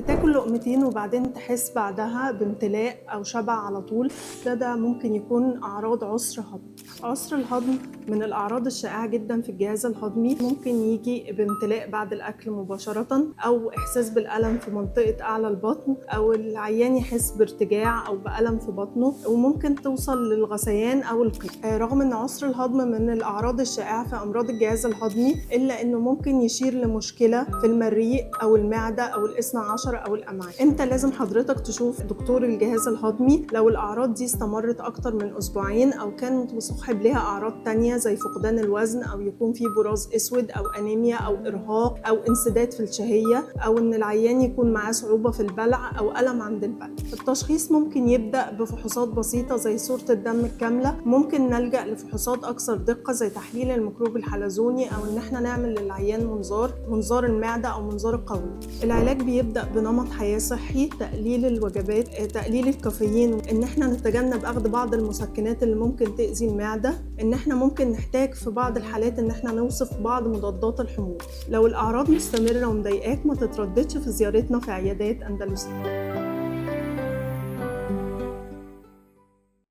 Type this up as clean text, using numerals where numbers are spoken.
تاكل لقمتين وبعدين تحس بعدها بامتلاء أو شبع على طول، ده ممكن يكون أعراض عسر هضم. عسر الهضم من الأعراض الشائعة جدا في الجهاز الهضمي، ممكن يجي بامتلاء بعد الأكل مباشرة، أو إحساس بالألم في منطقة أعلى البطن، أو العيان يحس بارتجاع أو بألم في بطنه، وممكن توصل للغثيان أو القيء. رغم أن عسر الهضم من الأعراض الشائعة في أمراض الجهاز الهضمي، إلا أنه ممكن يشير لمشكلة في المريء أو المعدة أو الاثنى عشر أو الأمعاء. إمتى لازم حضرتك تشوف دكتور الجهاز الهضمي؟ لو الأعراض دي استمرت أكتر من أسبوعين، أو كان مصاحب لها أعراض تانية زي فقدان الوزن، أو يكون في براز أسود أو أنيميا أو إرهاق أو انسداد في الشهية، أو إن العيان يكون معاه صعوبة في البلع أو ألم عند البلع. التشخيص ممكن يبدأ بفحوصات بسيطة زي صورة الدم الكاملة، ممكن نلجأ لفحوصات أكثر دقة زي تحليل الميكروب الحلزوني، أو إن إحنا نعمل للعيان منظار المعدة أو منظار القولون. العلاج بيبدأ بنمط حياة صحي، تقليل الوجبات، تقليل الكافيين، إن إحنا نتجنب أخذ بعض المسكنات اللي ممكن تأذي المعدة، إن إحنا ممكن نحتاج في بعض الحالات إن إحنا نوصف بعض مضادات الحموض. لو الأعراض مستمرة ومضايقاك ما تترددش في زيارتنا في عيادات أندلسية.